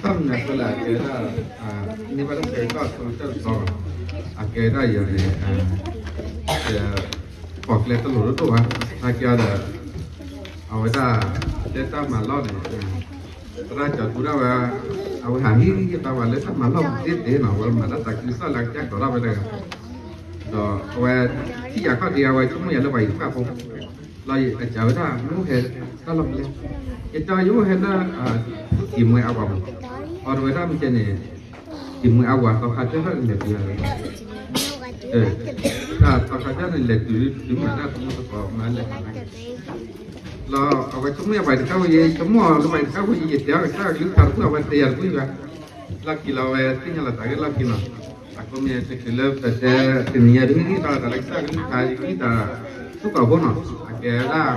တၢ်မနုၤလဲၣ် အကဲဒၣ် န့ၢ်ဘၣ်တၢ်ဆၢကတီၢ်ဆိကတၢၢ်တဘျီဘၣ်, အကဲဒၣ်ယၤန့ၣ် ယ ပီၣ်ကျဲတလိၤတဒိၣ်ဘၣ်, နာ်က့ဒီး အဝဲဒၣ် တဲတၢ်မၤလီၢ်န့ၣ် သရၣ်ကၠီၤဒူဒၣ်ဝဲ အဝဲဟးဟံးဟံးယသးဝဲလၢတၢ်မၤလီၢ်သ့သ့နီၤ, အဝဲမၤတၢ်သးခုကစီၣ်လၢအကစၢ်ကီးထီၣ်ဝဲတဂၤ, ဒီးအဝဲ ထံၣ်ယၤခီၣ်ဒံး အဝဲဆိကမိၣ်ယၤလၢပှၤအံၤတဖၣ်ဖိ, လီၤအကးဝဲဒၣ် မ့ၢ်ဟဲတၢ်လီၢ်ဖဲလဲၣ်, ယတဲယအိၣ်ဟဲလၢ တံၤမွဲအဝၤမး, အီၤတဝဲဒၣ်မ့ၢ်ကဲန့ၣ် တံၤမွဲအဝၤသီခါတၢၢ်န့ၣ်လဲၤတုၤ, တၢ်သီခါတၢၢ်န့ၣ်လဲၤတုၤတုၤမးတၢ်သမူသကိးမၤလဲၣ် လီၤအဝဲဆိကမိၣ်ယၤပှၤတခါဝဲယဲ ဆိကမိၣ်အီၤလၢပှၤတခါဝဲယဲ ယတဲအီၤကစၢ်ကလုၢ်ကထါတဖုအဝဲတဲယၤတဖုဘၣ်, လီၢ်ခံလီၤဝဲသ့ၣ်ညါလီၤသးဂ့ၢ်လီၢ်ခံလီၤ, အဃိမ့ၢ်တချုးလၢပတဲတနံၤညါဒ်န့ၣ်ဒီး တၢ်လၢကစၢ်ကလုၢ်ကထါယကလုၢ်တၢ်သူၣ်ကီၢ်ဖိနီၤ အကဲဒၣ်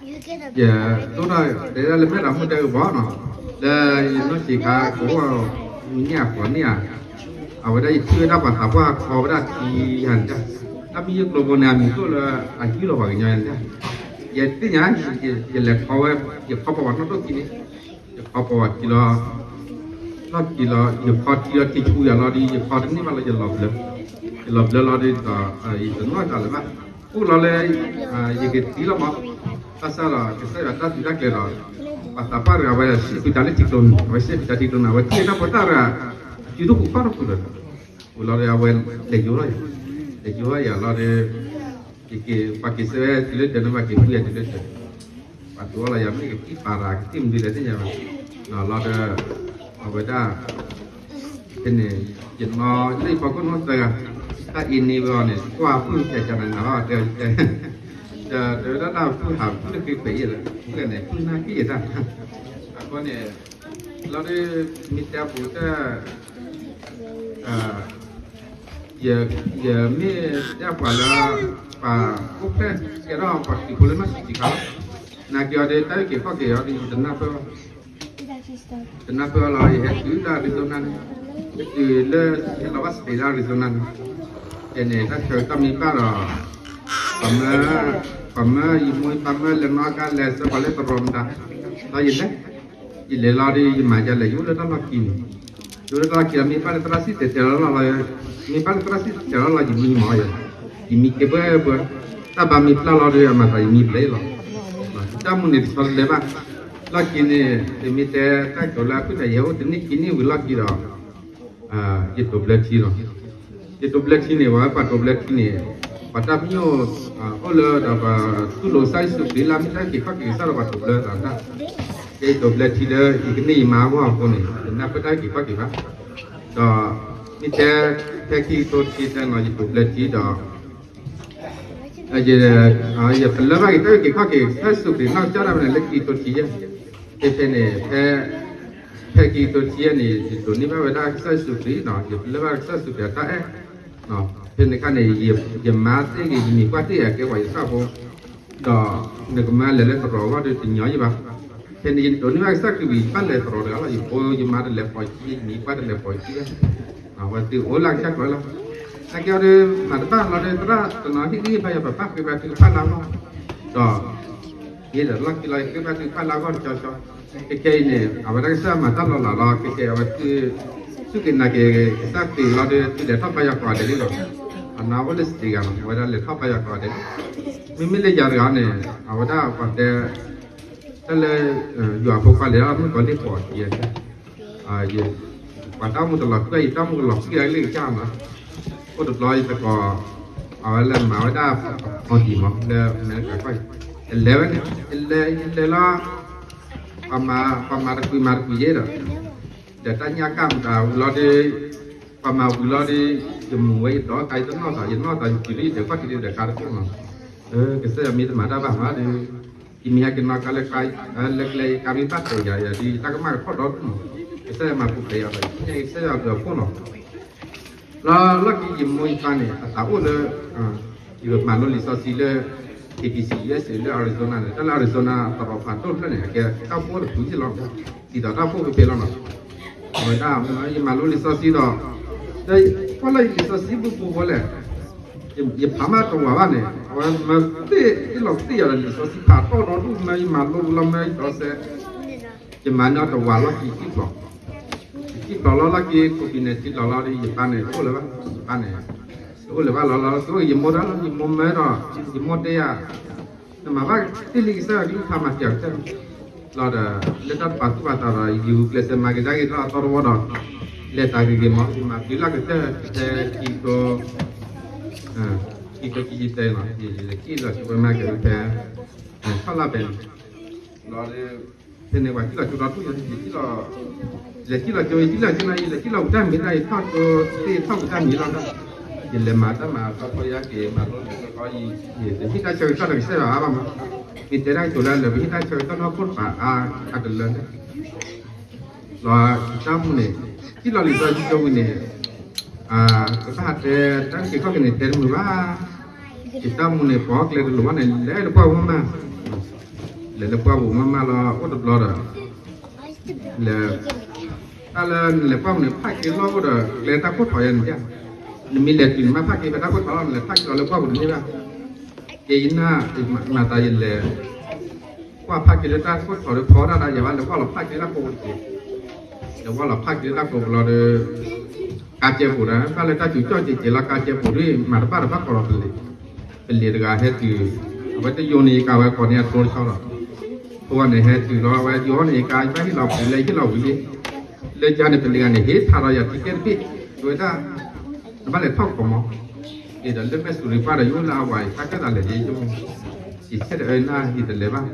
ယတိၢ်ဒၣ်တဲဒၣ်လၢမဲာ်တၢ်မူတဲကဘီနီၤ, လၢယနီၢ်ဆံးခါကအိၣ် မုၢ်နံၣ်အဃိးနံၣ်ဧါ, အဝဲဒၣ်ယထံၣ်ဝဲဒၣ်ပှၤသးပှၢ်ခီဝဲဒၣ်ထံယၤန့ၣ်တၢ်, တၢ်မ့ၢ်ယကျိၤဖိန့ၣ် အမံၤသိၣ်လၢအဟံၣ်လီၤပှၤကညီယၤန့ၣ်တၢ်, ယသ့ၣ်ညါ ယလဲၤခီဝဲ ယခီပှၤပှၤနီၢ်ဒိၣ်ခံန့ၣ်, ယခီပှၤပှၤခံလီၤ, လီၢ်ခံလီၤ ယခီထံလီၤထံဆူယၤလီၤဒီး ယခီတန့ၢ်ဘၣ်လီၤ ယလီၤဘျၢ, ယလီၤဘျၢလီၤဒီး ယတနီၣ်တၢ်လၢၤဘၣ်, အိၣ်လီၤလၢ ယကသံလီၤမး, ဘၣ်ဆၣ်ဒီးကစၢ်ယွၤတၢ်သုးတၢ်ကျဲၤဒီး ပှၤသးပှၢ်တဂၤဝဲ စံးဖုးတၢ်လၢထံကျိနံၤ အဝဲစံးဖုးတၢ်ထံကျိနံၤ အဝဲထံၣ်တၢ်ဖိတၢ်ရၤ အစုတခိၣ်ခီၣ်တခိၣ်လၢၤ, အိၣ်လီၤဒီးအဝဲလဲၤယိၤလီၤယၤ, လဲၤယိၤလီၤယၤလီၤဒီး ယက့ၤပှၤက့ၤစၢၤဝဲတုၤလၢဒၢးန့ၣ် ပှၤက့ၤဖုယၤတုၤလၢဒၢး, ပှၤတူၢ်အီၣ်လီၤယၤမ့ၢ်ကသံၣ်ပာ်ရၤ ကသံၣ်မနုၤလဲၣ်သ့ၣ်ညါဘၣ်, လီၤဒီး အဝဲဒၣ် ဖဲန့ၣ် ယနီၢ်လၢယဖီခိၣ်နီၢ်သၢဂၤ တၢ်အ့န့ၢ်ဝဲအီၤန့ၣ် ကွၢ်ဖုၣ်ဖဲကနၤနၤဘၣ်တဲတဲ, ဒီးတဲဝဲဒၣ်တၢ်ဖုၣ်ဟးဖုၣ်လၢဃ့ခွဲးအံၤလၢ ဖုၣ်န့ၣ် ဖုၣ်နၢ်က့ၢ်ယတၢ်, အဃိန့ၣ် လီၤဒ် မ့ၢ်တဲပူၤတၢ် ယမ့ၢ်တဲပှၤလၢ ပှၤအိၣ်ဖျဲၣ်ကဲထီၣ်ပှၤခရံာ်ဖိလၢနီၢ်ဆံးဆံးခါလီၤ, နာ်က့အီၤဒီး တၢ်အုၣ်က့ၤခီၣ်က့ၤအီၤဒီး ယတနၢ်ပၢၢ်ဘၣ် တနၢ်ပၢၢ်လီၤ ယဟဲတုၤလၢ Arizona န့ၣ်, ယတုၤလၢ ယဟဲလီၤဘၣ် state လၢ Arizona န့ၣ်, ယန့ၣ်တၢ်ဆၢကတီၢ်မ့ၢ်ဘၣ်ဒီး ပှၤမၢ ပှၤမၢယမိၢ်ယပၢ်မၢလဲၤနီၣ်ကါလဲၤဆှၢပှၤလၢသရိာ်မတၤ, ဒီးယလဲၤ, ယလဲၤလီၤဒီး ယမၤယလဲၤ ယအိၣ်လၢတၢ်လီၢ်ခံန့ၣ်, ယအိၣ်လၢတၢ်လီၢ်ခံဒီး မ့ၢ်ဘၣ်လၢသရၣ်စံၣ်တဲၤတဲလီၤလီၤ, မ့ၢ်ဘၣ်လၢသရၣ်စံၣ်တဲၤတဲလီၤလီၤ ယမံမီၤယၤ, ယမံကဲဘှဲဘှဲ, တၢ်ဘါမ့ၢ်ပျၢ်လီၤဒီး အမၤသးယမံဘျဲလီၤ တၢ်မုၢ်န့ၣ် တဆီတလဲဘၣ်, လီၢ်ခံန့ၣ် ယမ့ၢ်တဲတၢ်ကတိၤလၢအဖုၣ်န့ၣ် ယဟဲအိၣ်တနံၣ်ခံနံၣ်ဝံၤလီၢ်ခံဒီး ယတိာ်ဘျၢထံလီၤ, ယတိာ်ဘျၢထံန့ၣ် ပှၤဝဲပှၤတိာ်ဘျၢထံန့ၣ် ပှၤတၢ်ပညိၣ် အိၣ်လၢဒီးပှၤတူၢ်လိာ်ကစၢ်ယ့ၣ်ၡူးခရံာ်လၢအမ့ၢ်တၢ်အုၣ်က့ၤခီၣ်က့ၤကစၢ်ဒီးပှၤတိာ်ဘျၢသးတၢ်, ယတိာ်ဘျၢထံလၢ ယကန့ၢ်ယမါအဂီၢ်အဃိန့ၣ် ယနၢ်ပၢၢ်တၢ်အုၣ်က့ၤခီၣ်က့ၤဘၣ်, ဒီး မ့ၢ်တဲ ဖဲခံကထိတဆံသၢနီၤ ယတိာ်ဘျၢထံဒီး ယ ယပလၢဘၣ်က့ၤတၢ်အုၣ်က့ၤခီၣ်က့ၤ ကစၢ်ယ့ၣ်ၡူးခရံာ်နီၢ်ကစၢ်ဒၣ်ဝဲန့ၣ် လၢခံကထိတဆံယဲၢ်, ဖဲဖဲန့ၣ် ဖဲ ဖဲခံကထိတဆံယဲၢ်န့ၣ် ယဒိးန့ၢ်ဘၣ်ဝဲဒၣ်ကစၢ်ယ့ၣ်ၡူးခရံာ်နီၤ ယပလၢဘၣ်ကစၢ်ယ့ၣ်ၡူးခရံာ်အတၢ်အဲၣ်, ဖဲန့ၣ်အခါန့ၣ် ယမါသ့ၣ်ဂ့ၤ ယမံၤပှၢ်သ့ၣ်ဂ့ၤ အကဲပှၤယသၣ်ဖိ ဒီးနကမၢလဲၤလၢသရိာ်အဂီၢ်ဒီးတညီယဘၣ်, ဖဲန့ၣ်ယဒိးန့ၢ်ဘၣ်ကစၢ်ခရံာ်ဝံၤ ယဘၣ်လဲၤသရိာ်တဂၤလီၤ ယဖိယမါတလဲၤပိာ်ခံ ယမံၤပှၢ်တလဲၤပိာ်ခံ ဝဲသ့ၣ်အိၣ်လၢကစၢ်ကျိၤလီၤ, နာ်က့အီၤဒီး မၤတဘၣ်လီၤဒီးသရၣ်တနီၤဟ့ၣ်ဂံၢ်ဟ့ၣ်ဘါယၤ ပပၢ်ဃ့ဘါထုကဖၣ်လၢအဂီၢ်, ဒီး ယဲဒီးလီၢ်ခံလီၤ ယဃ့ဘါထုကဖၣ်လၢအဂီၢ်တကၠီကၠီ, ခဲခဲအံၤန့ၣ် အဝဲဒၣ်ကစၢ်မၤတၢ်လီၤလးလီၤ ခဲခဲအဝဲ စူၢ်က့ၤနာ်က့ၤကစၢ်ခရံာ်လီၤဒီး သုလဲၤထီၣ်ဘါယွၤကိးဂၤဒဲးလံလီၤ, အနာ်အိၣ်လၢစတ့ဂၤလီၤ အဝဲဒၣ်လဲၤထီၣ်ဘါယွၤကိးဂၤဒဲးလံ, မ့မ့ၢ်လၢယၤတဂၤန့ၣ် အဝဲဒၣ်ပှၤတဲ တၢ်လၢ ယွၤဖိခွါလဲၤထီၣ်မုၣ်ကီၤလံၢ်ကိးအခံ ပှၤတၢ်အိၣ်မူတလီၤဃံၢ် ယတၢ်အိၣ်မူကလီၤဃံၢ်လၢကစၢ်မး, အိၣ်တဘျီယသကိး အဝဲလဲၤမၤဝဲဒၣ် အီဒံၣ်မး လၢအမဲရကၤကီၢ်အံၤ, ယလဲၤဝဲန့ၣ် ယလဲၤ ယလဲၤလီၤ ပှၤမၤ ပှၤမၤတကွံာ်မၤတကွံာ်ယဲဒီး ဒီးတၢ်ညၣ်ကၣ်မတၤဝံၤလီၤဒီး ပှၤမၤဝံၤလီၤဒီး ယမူဝဲယဒီးကါ ယတနီၣ်သး ယနီၣ်သး ယတုၤလၢယဒီးကီၢ်ထံးဒီးကါတခိၣ်မး, ကစၢ်ယွၤမ့ၢ်တမၤတၢ်ဘၣ်မးဒီး ယမ့ၢ်ဟဲက့ၤနီၣ်ကါလၢ လၢကျဲ ယကါမ့ၢ်ဘၣ်တဲာ်ယၤယၤဒီး ယတၢ်ကမၣ်ကထီၣ်ဒီဒူၣ်မး, ကစၢ်ယွၤမၤပူၤဖျဲးယၤဒီး ယကစၢ်ယွၤဘျုးအဖှိၣ်လီၤ. လၢလီၢ်ခံယမိၢ်ယပၢ်န့ၣ် အသးအိၣ်လၢ ယမၤလိလံာ်စီဆှံလၢ K B C U S A လၢ Arizona န့ၣ် တၢ်လၢ Arizona သရိာ်ဖးဒိၣ်တဖျၢၣ်န့ၣ် အကဲတၢ်အိၣ်ဖှိၣ်တဖုယ့ၢ်လီၤ, ဒ်သိးတၢ်အိၣ်ဖှိၣ်ဖဲဖဲလီၤနီၤ, အဝဲဒၣ် ယမၤလိလံာ်စီဆှံဒီး ကွၢ်လၢယလံာ်စီဆှံဘူးဘူးဖိလဲၣ် ယဖးမးတဝၤဘၣ်န့ၣ် အဝဲမၤသ့ၣ်လီၤသ့ၣ်ယၤဒီး လံာ်စီဆှံဖးတီၢ်ဒီဒူၣ် မၢယမၤလိလီၤ မၢယဒီးစဲး, ယမၤန့ၢ်အီၤတဝၤလီၢ်ခံ ယစံၣ်ဖျိး, ယစံၣ်ဖျိးလီၤလီၢ်ခံ ကိးပံၤန့ၣ် စံၣ်ဖျိးလီၤဒီး ယပၢ်န့ၣ် တအိၣ်လၢၤဘၣ်, ယပၢ်န့ၣ် တအိၣ်လၢၤဘၣ်လီၤလီၤ တအိၣ် ယမိၢ်ဒၣ်လီၤ ယမိၢ်မၢဒီး ယမိၢ်တဲယၤ နမၤဘၣ်တ့ၢ်လံကစၢ်ယွၤကလုၢ်ကထါ မၤစၢၤကတၢၢ်လီၤဒီး လၢတၢ်တပာ်သူၣ်ပာ်သးဒီး ယဂုာ်ကျဲးစၢးမၤကဒါက့ၤလၢအသီတဝီဒီး လဲၤတၢ်ဂ့ၤဂ့ၤမး ယမၤတုၤလၢကတၢၢ် ဖဲခံကထိ ခံကထိခံဆံသၢလီၤ ယလဲၤစံၣ်လီၤဆိဝဲမၤက့ၤဖဲ ထီၣ်လၢ်ဖဲန့ၣ် လီၤ ဖဲန့ၣ်ပှၤစံၣ်လီၤဆိဒီဒူၣ် ယလဲၤစံၣ်လီၤ လဲၤစံၣ်လီၤဆိ ယစံၣ်လီၤဆိန့ၣ် ယလဲၤစံၣ်လီၤပတၢ်မံၤတၢ် ယထီၣ်ဆိသ့ၣ်ထီၣ်ပတၢ်မံၤလီၤ ယလဲၤမၤတၢ်မၤအသီဖီယါက့ၤ မၤလိလံာ်စီဆှံ ယတဟ့ၣ်တၢ်ဆၢကတီၢ်ဒီးကစၢ်ယွၤအါဘၣ်မး, မ့ၢ်တဲတၢ်ကတိၤလၢလၢ ပဟ့ၣ်တၢ်ဆၢကတီၢ်နီၢ်ခိၣ်တပၤအါအါတလၢန့ၣ် လီၤ ယတၢ်မူန့ၣ် စံၣ်လီၤလံာ်စီဆှံကၠိဝံၤန့ၣ် ကဘၣ်ဟးတဲ တၢ်က့ၤခီၣ်က့ၤန့ၣ် တဲတမုာ်ဘၣ်, ယတၢ်မူန့ၣ် ပိာ်ကျဲတလိၤဘၣ်န့ၣ် လဲၤလၢပှၢ်ပူၤမးမး, လဲၤလၢပှၢ်ပူၤမးမးလီၤ အိၣ်တဘျီဒီး လဲၤ တၢ်လၢနလဲၤပှၢ်ပူၤန့ၣ် ဖးက့ၤလီၢ်အိၣ်ဒီး ကျဲတၢ်ခိၣ်ထီယါန့ၣ် နမ့ၢ်လဲၤတုၤနမ့ၢ်ဖးက့ၤဖဲတၢ်ခိၣ်ထီလီၤ နလဲၤဖးက့ၤလီၤလၢပှၢ်ပူၤတန့ၢ်ဘၣ်, ကဲယနၢ် မၤသးယလဲၤ ကွၢ်ဖးက့ၤလၢတၢ်ခိၣ်ထီဒီး ဖီဒၣ်ဒၣ်ယၤဘၣ် လဲၤကွၢ်လီၤဖးက့ၤလၢတၢ်ကိးပူၤတက့ၢ်, လဲၤကွၢ်လီၤဖးက့ၤလၢတၢ်ကိးပူၤလီၤဒီး ကါကဲပူၤဒီး ဘၣ်လၢတၢ်စူၤကၠီၣ်ကဲးကဲးလီၤ ကါကဲပူၤဒီး မၤတဘၣ်တဘၣ်ကီးလီၤပလံၤ, ပလံၤတဂၤဟဲတုၤ, အဝဲတယိၤန့ၣ်ယကါဝဲကိးန့ၢ်အကျိတဆီလီၤ, အဃိန့ၣ်ဟဲတုၤလီၤ အဝဲယိၤန့ၣ်ယကါ ယဘၣ်ဟ့ၣ်လီၤပှ့ၤလၢယဟ့ၣ်လီၤဝံၤလံ, လၢယၤန့ၣ် ပလံၤဂၤန့ၣ် ဟ့ၣ်ထါဒီးယၤ ticket တဘ့ၣ်, တဲဝဲဒၣ် နဘၣ်လဲၤထီၣ်ကီးမး, ဒီးလၢမဲၢ်စူၤရံပှၢ်ဒီး ယအိၣ်လၢအဝဲ ယတၢ်ကဲသးလဲၤယဲယိၣ်, ယဆဲးဒီးအၢနၢ် ယတလဲၤဘၣ်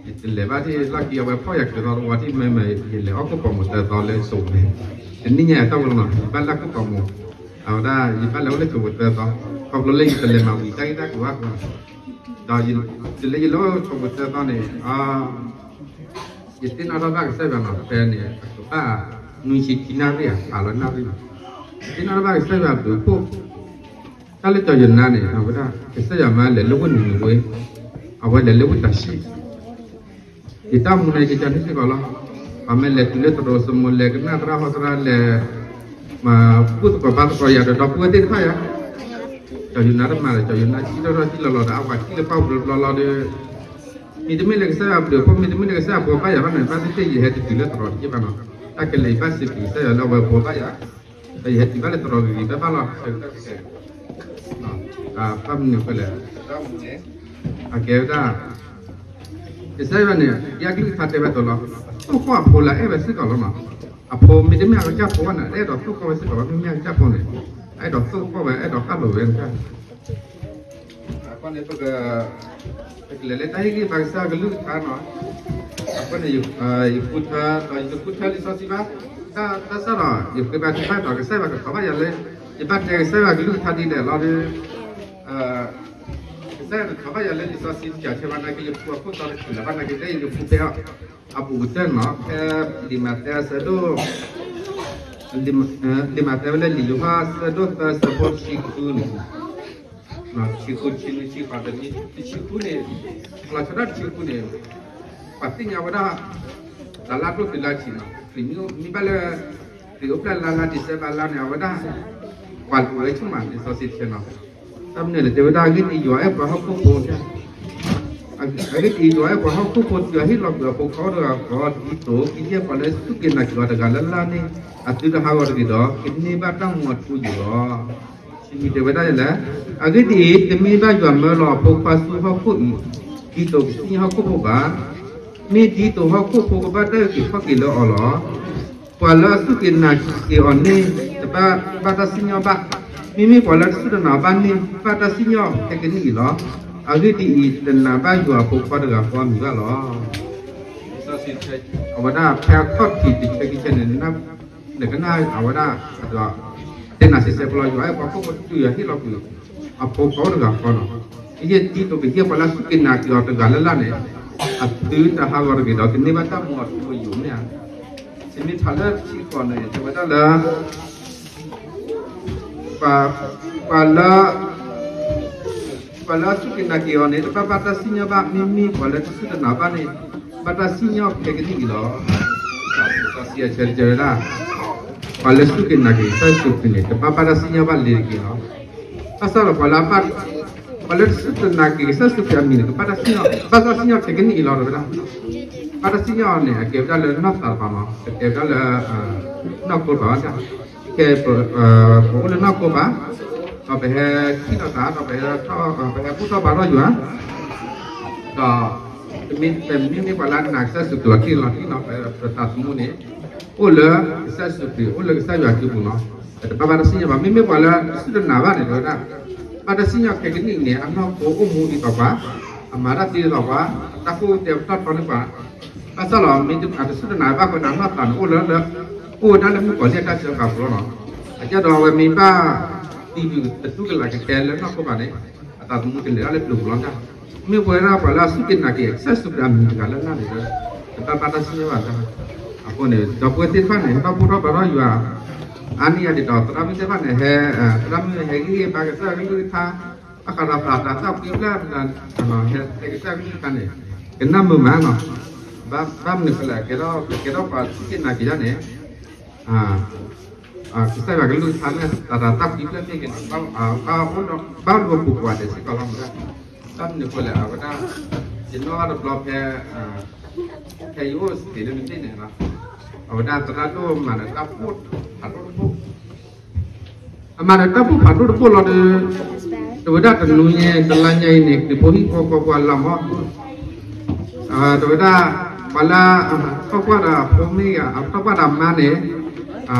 ယတလဲၤဘၣ်ဒ်လီၢ်ခံ အဝဲဖီၣ်ယၤကသီတဝီဒ်မ့မ့ၢ် ယလဲၤအီၣ်ခိၣ်ဖးမိၢ်သၢသီလၢစိၤန့ၣ်, တနံၣ်ညါအတၢ်ဝဲလီၤနီၤ ယဘၣ်လၢခိၣ်ဖးမိၢ်, အဝဲဒၣ် ယဘၣ်လဲၤအိၣ်လၢခိၣ်ဖးမိၢ်သၢသီ, ခီဖျိလၢယတလဲၤမၤဝံၤတၢ်ဂ့ၢ်တၢ်ကျိၤဘၣ်အဃိ, ဒီးတုၤလၢယလဲၤအိၣ်ခိၣ်ဖးမိၢ်သၢသီန့ၣ် ယသ့ၣ်နီၣ်ထီၣ်ဘၣ်ကစၢ်ယွၤနီၤ ဖဲန့ၣ် အကဘၣ်နွံဆံခံနၣ်ရံၣ်ဧါ အလီၤနၣ်ရံၣ်နီၤ, ယသ့ၣ်နီၣ်ထီၣ်ဘၣ်ကစၢ်ယွၤဘျုးဖှိၣ်, တၢ်လၢကၠီၤယိၤနါန့ၣ် အဝဲဒၣ် ကစၢ်ယွၤမၢလဲၤလၢဝ့ၢ်နံၤနဝ့, အဝဲလဲၤလၢဝ့ၢ်တၢ်ၡံၣ်, ယတၢ်မူန့ၣ် ကကန့ၣ်စ့ၢ်ကီးလီၤ, ပှၤမ့ၢ်လဲၤတုၤလၢသရိာ်စမိၤ လဲၤကနၣ်သရၣ်ဟီသရၣ်လဲၤ မၤဘူၣ်သကိးဘါသကိးယၤဒီး ဒီပုၢ်ဝဲၢ်သ့ၣ်တဖၣ်ယါ, ကၠီၤယိၤနါတမၤဒီး ကၠီၤယိၤနါစံၣ်ထီၣ်ထီၣ်စံၣ်လီၤလီၤဒီး အဝဲစံၣ်လၢပှၢ်ပူၤတဘျီလီၤဒီး မ့တမ့ၢ်လၢကစၢ်ယွၤဘျုးဖှိၣ် မ့တမ့ၢ်လၢကစၢ်ယွၤဘှီဘၣ်ယၤဘၣ်န့ၣ် ဘၣ်သ့ၣ်သ့ၣ်ယဟဲတတုၤလၢသရိာ်တက့ၢ်ဘၣ်နီၤ, တၢ်ကလဲၤယဘၣ်စံးဘျုးကစၢ်ယွၤလၢအဝဲဘှီဘၣ်ယၤ, ဒီးယဟဲတုၤဘၣ်လၢသရိာ်ဂ့ၤဂ့ၤဘၣ်ဘၣ်လီၤ, ဘၣ်မနုၤဃိလဲၣ်, အကဲဝဲဒၣ် ကစၢ်ယွၤန့ၣ် ယကလုၢ်ကထါတဲဝဲအသိးလီၤ, သိၣ်ဃီၣ်အဖိလၢအအဲၣ်ဝဲစ့ၢ်ကီးလီၤနီၤ, အဖိမ့တမ့ၢ်အကစၢ်ဖိဘၣ်န့ၣ် အဲၣ်ဒိးသိၣ်ဃီၣ်ဝဲစ့ၢ်ကီးဘၣ် မ့မ့ၢ်အကစၢ်ဖိန့ၣ်, အဲၣ်ဒိးသိၣ်ဃီၣ်ဝဲ အဲၣ်ဒိးဟးလိာ်ဝဲန့ၣ်, အဃိန့ၣ် ပကလဲၤလၢတၢ်ဟ့ၣ်ဂံၢ်ဘါကစၢ်ကလုၢ်ကထါနီၤ, အဃိန့ၣ် ယဃုထၢ ဒီးယတဃုထၢလံာ်စီဆှံဘၣ်, တၢ်စၢ်ဒီး ယဃ့ဘါထုကဖၣ်ဒီး ကစၢ်ယွၤကထီၣ်ဘၣ်ယၤလၢ ယဘၣ်တဲကစၢ်ယွၤကလုၢ်ကထါဒ်လဲၣ်လီၤဒီး ကစၢ်ယွၤကထီၣ်ဘၣ်ယၤလၢလံာ်စီဆှံ ယဆၢဝဲနာ်က့ ယဖူအခိၣ်သီတချုးလၢၤဘၣ်နာ်က့ တဲယၤယဖူဖဲအီၤ အပူၤကတၢၢ်နီၤ ဖဲလံာ်မးသဲအဆၢဒိၣ် လံာ်မးသဲဝဲလၢလံာ်ယိၤဟၣ်အဆၢဒိၣ်သၢဆၢဖိတဆံဃုန့ၣ် ဆံဃု ဆံနွံ ဆံဃိး တဆံဃုန့ၣ် လီၤဆီဒၣ်တဆံဃုန့ၣ် ပှၤသ့ၣ်ညါဝဲဒၣ် တၢ်လၢအဒိၣ်တုၤလၢအဆံးနီၤ မ့ၢ်ဘၣ်လၢ ခရံာ်အိၣ်ဖျဲၣ်လါလါ December လါန့ၣ် အဝဲဒၣ် ပှၤလူၤဝဲဆူၣ်မး လံာ်စီဆှံတဆၢနီၤ တၢ်မနုၤလဲၣ် တဲဝဲဒၣ် အဂ့ၢ်ဒ်အံၤ ယွၤအဲၣ်ပှၤဟီၣ်ခိၣ်ဖိ အဂ့ၢ်ဒ်အံၤ ယွၤအဲၣ်ပှၤဟီၣ်ခိၣ်ဖိ တုၤအဟ့ၣ်လီၤကွံာ်အဖိခွါအိၣ်တဂၤဃီ ဒ်သိးကယဲၢ်ပှၤလၢစူၢ်က့ၤနာ်က့ၤအီၤတဂၤလၢ်လၢ်န့ၣ် အသုတဟးဂီၤတဂ့ၤဒီး ကန့ၢ်ဘၣ်တၢ်မူအထူအယိာ်လီၤ. ဆံနွံတဲဝဲဒၣ်လဲၣ်, အဂ့ၢ်ဒ်အံၤ တမ့ၢ်ဘၣ်ယွၤမၢလီၤအဖိခွါဆူဟီၣ်ခိၣ်အံၤ ဒ်သိးကစံၣ်ညီၣ်ဟီၣ်ခိၣ်ဖိဘၣ်. မ့ၢ်ဒ်သိးဟီၣ်ခိၣ်ဖိကဘၣ်တၢ်အုၣ်က့ၤခီၣ်က့ၤလၢအီၤလီၤ. ပှၤလၢအစူၢ်က့ၤနာ်က့ၤအီၤန့ၣ် တဘၣ်ဘၣ်တၢ်စံၣ်ညီၣ်ဘၣ်. မ့မ့ၢ်ပှၤလၢတစူၢ်တနာ်ဘၣ်န့ၣ် ဘၣ်တၢ်စံၣ်ညီၣ်ဖဲကနံၣ်အံၤလီၤ. အဂ့ၢ်ဒ်အံၤ, တနာ်ဘၣ်ယွၤအဖိခွါတဂၤဃီအမံၤဘၣ်လီၤ. အဝဲဒၣ်ဖဲအခီၣ်ထံးတဆၢခံဆၢန့ၣ် နကနၣ်အဝဲဒၣ် တဲနၤစဲးစဲးဖိလီၤ ယွၤအဲၣ်ပှၤဟီၣ်ခိၣ်ဖိတုၤအဟ့ၣ်လီၤကွံာ် အဖိခွါအိၣ်တဂၤဃီနီၤ. ယဲၢ်ဒ်သိးကယဲၢ်ပှၤလၢစူၢ်က့ၤနာ်က့ၤအီၤတဂၤလၢ်လၢ်န့ၣ် အသုတဟးဂီၤတဂ့ၤဒီး ကန့ၢ်ဘၣ်တၢ်မူအထူအယိာ်မ့ၢ်ဧါ. ဆံမ့ၢ်ထးလၢထံကီၢ်န့ၣ် တဲဝဲဒၣ်လၢ ပှၤလၢ ပှၤလၢအစူၢ်က့ၤနာ်က့ၤအီၤန့ၣ် တဘၣ်ဘၣ်တၢ်စံၣ်ညီၣ်ဘၣ်, မ့မ့ၢ်ပှၤလၢတစူၢ်တနာ်ဘၣ်န့ၣ် ဘၣ်တၢ်စံၣ်ညီၣ်ဖဲကနံၣ်အံၤလီၤ. လံာ်စီဆှံအဆၢတဆၢဝဲဒၣ် ပှၤလၢစူၢ်က့ၤနာ်က့ၤကစၢ်ယ့ၣ်ၡူးခရံာ်န့ၣ် တဘၣ်ဘၣ်တၢ်စံၣ်ညီၣ်ဘၣ်လၢၤတဂ့ၤလီၤ. ဘၣ်ဆၣ်ဒီးပှၤလၢ ပှၤလၢတစူၢ်တနာ်က့ၤကစၢ်ယ့ၣ်ၡူးခရံာ်အမံၤန့ၣ် ကဘၣ်တၢ်စံၣ်ညီၣ်, ဘၣ်တၢ်စံၣ်ညီၣ်ခဲကနံၣ်အံၤလီၤ တဲဝဲဒၣ်. ဘၣ်တၢ်စံၣ်ညီၣ်န့ၣ် အကဲဝဲဒၣ်လၢနီၢ်သးတကပၤမး, အကဲဝဲဒၣ်လၢ နီၢ်ခိတကပၤ, ကဲ ပအိၣ်လၢနီၢ်ခိဘၣ်, ဒီးပဟဲထံၣ်လိာ်သး ဒီးပဟဲဘူၣ်ထီၣ်ဘါထီၣ်ယွၤ, ဒီး ပမ့မ့ၢ်ပှၤလၢအနာ်ကစၢ်ယ့ၣ်ၡူးခရံာ်လီၤတံၢ်လီၤဆဲးနီၤ, ပသးသမူန့ၣ် အိၣ်လၢကစၢ်ယ့ၣ်ၡူးခရံာ် အိၣ်လၢကစၢ်ယွၤစုပူၤနီၤ, ပတဘၣ်ဘၣ်တၢ်စံၣ်ညီၣ်ဘၣ်. မ့မ့ၢ်ပှၤလၢတစူၢ်တနာ်ဘၣ်န့ၣ် တဲဝဲဒၣ်, ဘၣ်တၢ်စံၣ်ညီၣ်ခဲကနံၣ်အံၤန့ၣ် အနီၢ်ခိအိၣ်မူဒ်သိးပှၤ, အမၤတၢ်သ့ဒ်သိးပှၤ, အတၢ်ကိၢ်တဲာ်ပတီၢ်ထီန့ၢ်ပှၤ, ဘၣ်ဆၣ်ဒီး မ့ၢ်တစူၢ်တနာ်ဘၣ်အဃိန့ၣ် အနီၢ်သးန့ၣ် အိၣ်လၢ အိၣ်ဝဲဒၣ်လၢမုၣ်ကီၤလံၢ်အတၢ်စၢဃာ်အပူၤလီၤနီၤ. အကဲဒီးအဝဲမ့ၢ်ဘၣ်သံဘျုးတတူၢ်ကလာ်ကတဲလၢနီၢ်ခိဘၣ်န့ၣ် အသးသမူကလဲၤဒၣ်လၢပျုၤပူၤလီၤ. မ့ၢ်ပဝဲဒၣ်ပှၤလၢအစူၢ်က့ၤနာ်က့ၤကစၢ်ယ့ၣ်ၡူးခရံာ်အမံၤတဂၤလၢ်လၢ်န့ၣ်ဒီး ပတဘၣ်ဘၣ်တၢ်စံၣ်ညီၣ်ဘၣ်တၢ်. အဃိန့ၣ် ဒီပုၢ်ဝဲၢ်သ့ၣ်တဖၣ်န့ၣ် ဟဲဘၣ်ဘူၣ်ထီၣ်ဘါထီၣ်ယွၤ အါန့ၢ်ယၤဒ်သိး သရၣ်မုၣ်သ့ၣ်တဖၣ်န့ၣ် ဟဲ သရၣ်မုၣ်ဟဲဂံၢ်ဟ့ၣ်ဘါကစၢ်ကလုၢ်ကထါ, ဘၣ်ဃးဒီးသးတၢ်သၣ်ကွံဖျၢၣ် ဟဲကစၢ်ကလုၢ်ကထါန့ၣ် ကနၣ်မုာ်မးနီၤ. ဘၣ်မနုၤဃိလဲၣ် ကဲထီၣ် ကဲထီၣ်ပှၤစူၢ်က့ၤနာ်က့ၤယၤန့ၣ် ကစၢ်ယွၤကလုၢ်ကထါလၢသးတၢ်သၣ်ကွံဖျၢၣ်သ့ၣ်ဂ့ၤန့ၣ် ဘၣ်အိၣ်ဒီးပူၤကွၢ်ဒဲးစ့ၢ်ကီးလီၤ. ဘၣ်မနုၤဃိလဲၣ် အဝဲဒၣ် ယနီၣ်ဘၣ်တဘျီဖဲ ဖဲယအိၣ်စ့ၢ်ကီးလၢနသ့ၣ်န့ၣ်လီၤ. အဝဲဒၣ်သရၣ်ဒိၣ်မၤဒီးတၢ်ဘူၣ်ဖးဒိၣ်တဘိၣ်, အမၤဒီးတၢ်ဘူၣ်ဖးဒိၣ်တဘိၣ်လီၤဒီး တဝဲဒၣ်တနွံညါ တလါညါအံၤန့ၣ် ခရံာ်ဖိဟံၣ်ဖိဃီဖိအလီၢ်မး တဝဲဒၣ် ပှၤလၢ ထီၣ်ကွၢ်ဒီးအဖိမ့ၢ်ဂ့ၤ ထီၣ်ကွၢ်ဒီးအမါန့ၣ် မၤ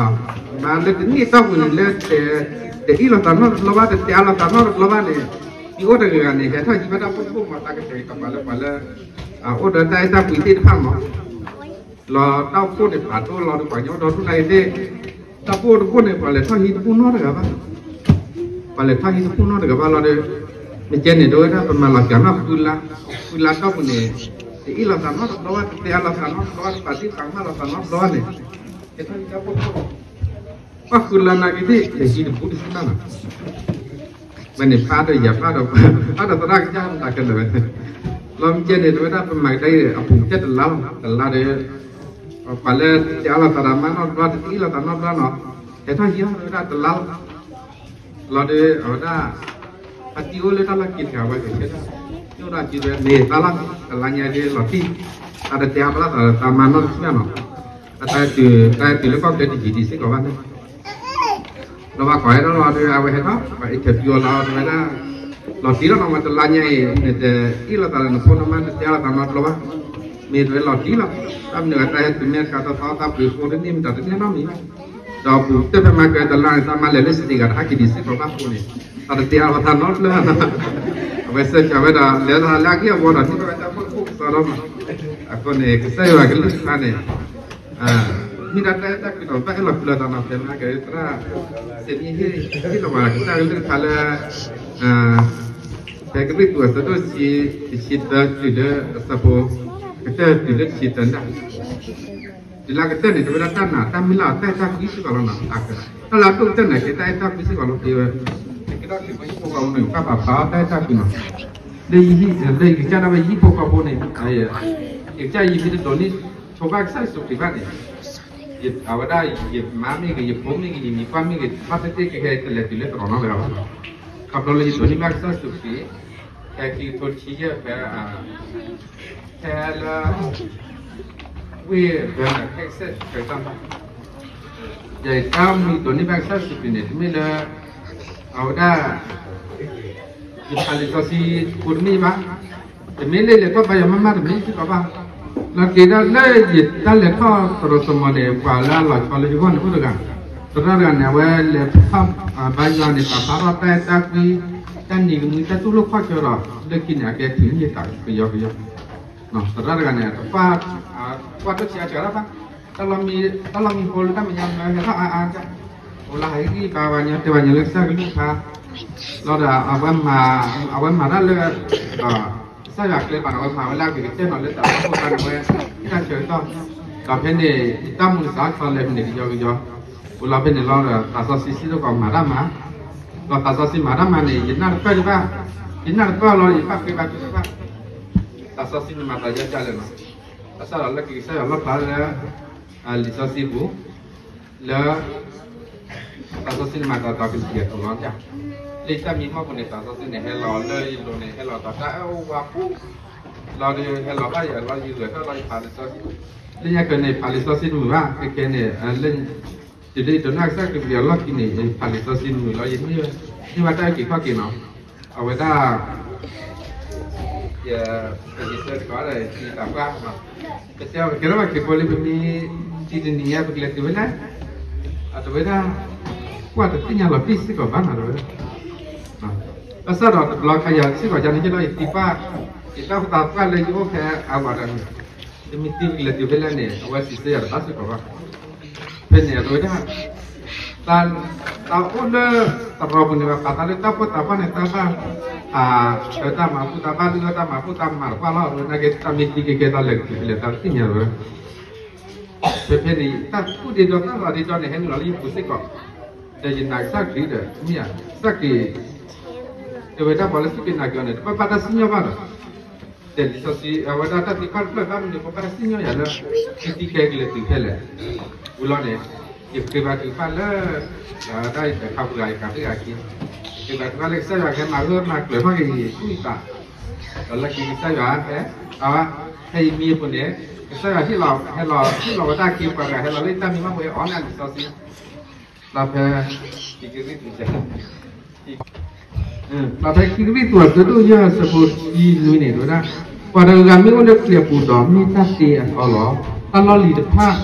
လၢတနံၣ်အတီၢ်ပူၤန့ၣ် လၢ တအ့ၣ်လိာ်သးနီတဘျီဘၣ် တတဲအါလိာ်သးနီတဘျီဘၣ်န့ၣ် ဒ်အိၣ်တဂၤဂၤန့ၣ် ဟဲထီၣ်ဟံးဘၣ်တၢ်ဘူၣ်တဘိၣ်မး တၢ်ကတဲာ်ကတီၤပှၤလၢပှၤလၢ အိၣ်ဒီးတၢ်အဲၣ်တၢ်ကွံသ့ၣ်တဖၣ်မး လီၤတၢ်အိၣ်ဖှိၣ်န့ၣ် ဖးဒိၣ်လီၤဒီးပှၤကညီဒီဒူၣ်နၤအံၤသ့ၣ် တၢ်ဘူၣ်တဘိၣ်န့ၣ် ပှၤလဲၤထီၣ်ဟံးတဘူၣ်နီတဂၤဘၣ်, ပှၤလဲၤထီၣ်ဟံးတဘူၣ်နီတဂၤဘၣ်လီၤဒီး မ့ၢ်ကဲန့ၣ် တဝဲဒၣ်ပမၤလီၤစှၤနီၣ်ဃုလါ, ဃုလါတီၢ်ပူၤန့ၣ် တအ့ၣ်လိာ်သးနီတဘျီဘၣ် တတဲအါလိာ်သးနီတဘျီဘၣ် တပာ်တံၢ်ပာ်မၢ်လိာ်သးနီတဘျီဘၣ်န့ၣ် ကဲထီၣ်ဟံးတၢ်ဘူၣ်တဘိၣ် ပှၤဃုလါနာ်က့ၤသ့ၣ် လဲၤဟံးတဘူၣ်တဆံဘၣ်နီၤ ဝဲန့ၣ်ဖးဒီးယၤဖးဒီး ဖးဒီးသရၣ်ကစၢ်မတၤကဲလၢာ်ဝဲ လီၤမ့ၢ်ကဲန့ၣ် တဝဲဒၣ်ပမၤကဒါအံၤအပူၤကဲတလါလီၤ တလါဒီး ပှၤလၢတတဲအါလိာ်သးဒီးမၢ်နီတဘျီ တတဲအါလိာ်သးနီတဘျီနီၤ ဟဲထီၣ်ဟံးအီၤတဝဲဒၣ်တလါလီၤ လီၤဒီးအဝဲဒၣ် အတံၤအိၣ်လၢတၢ်လီၢ်က့ၤတဂၤဝဲကဲဒၣ် ညိၣ်ဒၣ်က့ၤဝဲန့ၣ် တၢ်လီၢ် တလါညါဒ်လီၤတံၢ် တၢ်တတဲအါလိာ်သးဒီးတၢ်မၢ်နီတဆံဘၣ်နီၤ အတၢ်တုၤ တၢ်တုၤလၢကီၢ်ချၢတယံာ်ဒံးစ့ၢ်ကီးဘၣ်န့ၣ် ဒီးပှၤကိးဟဲထီၣ်လီၤဒီး အဝဲဟဲထီၣ် ပှၤ interview အီၤလီၤ တဝဲဒၣ် လီၤတံၢ်လီၤနီၤ ဝဲတလါညါအံၤ နတအ့ၣ်လိာ်သးလၢနဖိနမါ နတဲအါလိာ်သးနီတဘျီဘၣ် မ့ၢ်တဝဲလီၤတံၢ်လီၤ တၢ်မနုၤအတၢ်ဟဲတုၤမ့ၢ်တခါ တသီသီပှ့ၤဃိတန့ၢ်မတၤတန့ၢ်နီတမံၤဘၣ် ဒီးပူၤတဖၣ်မၤကတလါန့ၣ် တၢ်မၤလဲၤလၢစတ့းဂၤတဟးက့ၤဒံးစ့ၢ်ကီးဘၣ်အဃိန့ၣ် တၢ်တတဲအါလိာ်သးနီတဖျၢၣ်ဘၣ် အဝဲစဲးကၢဝဲဒီး လဲၤလၢအဂ့ၢ်အဝီဒီး ဒ်သိးဝဲတၢ်အိၣ်ဖှိၣ်ကစီဒီးမး အဃိန့ၣ် ကစၢ်ယွၤကလုၢ်ကထါန့ၣ် မ့ၢ်ဒၣ်တၢ်အဲၣ်တၢ်ကွံဒီး ဘၣ်အဲၣ်လီၤကွံလီၤသးနီၤ ဖဲမ့ၢ်ကဲသရၣ် စ့မ့ၢ်ဟ့ၣ် ဟ့ၣ်လီၤဝဲကစၢ်ကလုၢ်ကထါလၢ ဖဲကရံၣ်သူးအဆၢဒိၣ်ဆံ တဆံသၢတုၤလၢအဆၢဖိ ကတၢၢ်တုၤလၢတဆံသၢန့ၣ် တုၤလၢကတၢၢ်န့ၣ် တဝဲဒၣ်တၢ်နာ်တၢ်မုၢ်လၢ်တၢ်အဲၣ်တၢ်ကွံစ့ၢ်ကီးလီၤနီၤ တၢ်လၢအဒိၣ်ကတၢၢ်န့ၣ် ကဲတၢ်အဲၣ်တၢ်ကွံစ့ၢ်ကီးလီၤ ဖဲဝဲ ကဲထီၣ်က့ၤဖိဟံၣ်ဖိဃီဖိန့ၣ် ပာ်ပာ်ဖျါတၢ်အဲၣ်တၢ်ကွံနီၤ လၢယဟံၣ် လၢယကစၢ်ဒၣ်ဝဲယဟံၣ်ဖိဃီဖိန့ၣ် ယကစၢ်ယမ့ၢ်တဒိးန့ၢ်ဆိဘၣ်ကစၢ်ယ့ၣ်ၡူးခရံာ်ဘၣ်န့ၣ် အဝဲဒၣ် ယမါမ့ၢ်ဂ့ၤ ယဖိမ့ၢ်ဂ့ၤ ယမံၤပှၢ်မ့ၢ်ဂ့ၤ ဘၣ်သ့ၣ်သ့ၣ်ကဟဲတလဲၤတုၤလၢသရိာ်နီတဂၤဘၣ်. ခီဖျိလၢယဒိးန့ၢ်ဘၣ်ကစၢ်ယ့ၣ်ၡူးခရံာ် ဖဲခံကထိတဆံယဲၢ်ဖဲ ဖဲလၢ ဝ့ၢ်ဘၢနၤခဲကစဲၣ်ဖဲတၢ်ဘၣ် ယတၢ်မံၤဒိးန့ၢ်ဘၣ်ကစၢ်ယ့ၣ်ၡူးခရံာ်န့ၣ် တမ့ၢ်လၢ အဝဲဒၣ် ယဖးလံာ်စီဆှံဖိတမ့ၢ်ဘၣ်, တမ့ၢ်လၢလဲၤထီၣ်ဘါယွၤမးမးတမ့ၢ်စ့ၢ်ကီးဘၣ်. လီၤက့ၤဒၣ်လၢယတၢ်လဲၤထီၣ်သရိာ်သမီၤန့ၣ် ပှၤလၢအလီၤဆီလၢယဂီၢ်န့ၣ်အိၣ်တဂၤ, သရၣ်တဂၤန့ၣ် အဝဲလဲၤထီၣ်ဘါယွၤန့ၣ် ပာ်ဖျါထီၣ်တၢ်အဲၣ်တၢ်ကွံ, တၢ်နံၤကမှံ တၢ်တူၢ်လိာ်ခီၣ်ဆၢဒီး လၢခံန့ၣ် အကဲတုၤမ့ၢ်ယသးကယီကယီ, သရၣ်တဂၤန့ၣ် ကွၢ်တၢ်ဆံးအါစှၤတၢ်ဘၣ်, တၢ်လီၢ်မံဖိလၢတၢ်မဲာ်ညါမၢဟဲထီၣ်အါအါက, အိၣ်လၢဟးဟ့ၣ်ဂံၢ်ဘါဝဲညီ တဲဝဲညီလၢကစၢ်ကလုၢ်ကထါ, လီၤဒီး အဝဲမၤတၢ်လၢ ကစၢ်ယွၤကျဲဘၣ်န့ၣ် အဝဲမၤဝဲလၢအဂ့ၤကတၢၢ်နီၤ လၢတၢ်အိၣ်ဖှိၣ်တၢ်န့ၣ်ဝဲ တၢ်ဆၢကတီၢ်, ဒီးဖဲန့ၣ် ယတၢ်မူတစးထီၣ်လဲၤဖဲန့ၣ်ကယီကယီ, အိၣ်လီၤဖဲန့ၣ်လီၤဒီး သးစီဆှံစံးထီၣ်ပှၤမၤတၢ်မၤ, ဒီးသးစီဆှံမၤတၢ်မၤန့ၣ် ယနၢ်တပၢၢ်ဒံးဘၣ်, ယနၢ်တပၢၢ်လီၤ ယဘၣ်ဃ့ဘါထုကဖၣ်, သးစီဆှံန့ၣ်မၤသးယါကလဲာ်နီၤ, ဘၣ်ဆၣ်ဒီးလၢက့ၤကစၢ်ယွၤလီၣ်ဖျါလၢ လံာ်စီဆှံပူၤ, လၢ သးစီဆှံန့ၣ်မၤသးဒီးကစၢ်ယွၤကလီၤကၢ် လၢယတၢ်မံမီၢ်ပူၤန့ၣ် သးစီဆှံန့ၣ် ဟဲလီၤလၢယလိၤန့ၣ် ဟဲလီၤဒီးတၢ်အၢၣ်အိၣ်ဝါပူၤ လီၤဒီး ဟဲလီၤဘၣ်ယၤလီၤ ယဂဲၤထီၣ်လီၤယဖးလံာ်စီဆှံ, လၢညါကၢန့ၣ် ဖးလံာ်စီဆှံတမုာ်ဘၣ် ခဲခဲန့ၣ် လၢ တုၤလၢယဒိးန့ၢ်ကစၢ်ခရံာ်ပူၤအလီၢ်ခံန့ၣ် ဖးလံာ်စီဆှံတမုာ်လီၤ ယန့ၢ်ဘၣ်တၢ်အုၣ်က့ၤခီၣ်က့ၤနီၤ, အဝဲဒၣ် ယ ယဆၢတကီးဒီး ယတံၤသးပှၢ် ပတဲအီၤ ပကဲထီၣ်ဘၣ်ခရံာ်ဖိလံ ပမ့ၢ်တံၤတနံၤညါ ပကလဲၤတုၤဝဲလဲၣ်, အတဝဲဒၣ် ကွၢ်တသ့ၣ်ညါလီၤတံၢ်စ့ၢ်ကီးဘၣ်နီၤ တဝဲဒၣ် ဘၣ်ဆၣ်ဒီးတဘျီခါယၤစ့ၢ်ကီးယၤန့ၣ် ယလီၤယသံကွၢ် ယတၢ်အိၣ်သးပှၢ်လၢယအိၣ်ဖဲအဝဲဒီး တမ့ၢ်တံၤပကလဲၤတုၤဖဲလဲၣ်န့ၣ် အဝဲစံးဆၢယၤတဘၣ်စ့ၢ်ကီးဘၣ်. ဖဲန့ၣ်အဝဲဒၣ် တၢ်အိၣ်လၢတရီပူၤန့ၣ် ပာ်သးလၢတၢ်ဖိသၣ်ပှၢ်န့ၣ် တၢ်ဘၣ် တၢ်မၤဘူၣ်တၢ်ဘၣ်လုၢ် တၢ်မၤဘူၣ်တၢ်မၤတပှၢ်လီၤ အဝဲနာ်က့ တၢ်မ့ၢ်တံၤကဲကဲတၢ်လဲၤကတုၤဖဲလဲၣ် တၢ်တသ့ၣ်ညါဝဲ ဖဲဖဲန့ၣ် တၢ်ကူၣ်ဒ့ဒီးတၢ်လီၤဒ့ဒီန့ၣ် ဟဲနုာ်လီၤလၢယပူၤစ့ၢ်ကီး, ဒီးယနာ်ကစၢ်ခရံာ်ဒီး မ့ၢ်ဧါ ကစၢ်ခရံာ် တဲဝဲဒၣ်ပှၤလၢစူၢ်က့ၤနာ်က့ၤအီၤန့ၣ် တဘၣ်ဘၣ်တၢ်စံၣ်ညီၣ်ဘၣ်ဒီး ဒီးလံာ်စီဆှံ အဝဲဒၣ်တၢ်သံကွၢ်တဖျၢၣ်ဘၣ်မနုၤ ပဘၣ်တၢ်စံၣ်ညီၣ်ယၤလၢ ထံသံကဲကလဲၤတုၤဖဲလဲၣ် ဝံၤလီၤန့ၣ် ယဃ့ဘါထုကဖၣ်လၢ တၢ်ယတခါပူၤဂၤယကးသ့ၣ်ဂၤခံ ယဃ့ဘါထုကဖၣ်လၢကစၢ်ယွၤဟဲမၤဂၢၢ်မၤကျၢၤထီၣ်က့ၤယသူၣ်ယသး ဒီးလၢခံကစၢ်ယွၤဟဲ အဝဲ ဖဲယမံအပူၤန့ၣ် ကစၢ်ယွၤဟ့ၣ်လီၤ ဟဲလီၤ ဟ့ၣ်လီၤဝဲဒၣ်က့ၤပှၤတဂၤ ဟဲလီၤလၢယတၢ်မံမီၢ်ပူၤ အီၣ်နၢ်လံာ်စီဆှံ လီၤဖဲ ခံကရံၣ်သူး လီၤဖဲခံကရံၣ်သူး အဆၢဒိၣ်ယဲၢ် အဆၢဖိခံနွံန့ၣ် တဲဝဲဒၣ် ပှၤတဂၤဂၤမ့ၢ်အိၣ်လၢခရံာ်အပူၤဒီး မ့ၢ်တၢ်တ့အသီလီၤ. တၢ်လီၢ်လံၤတဖၣ်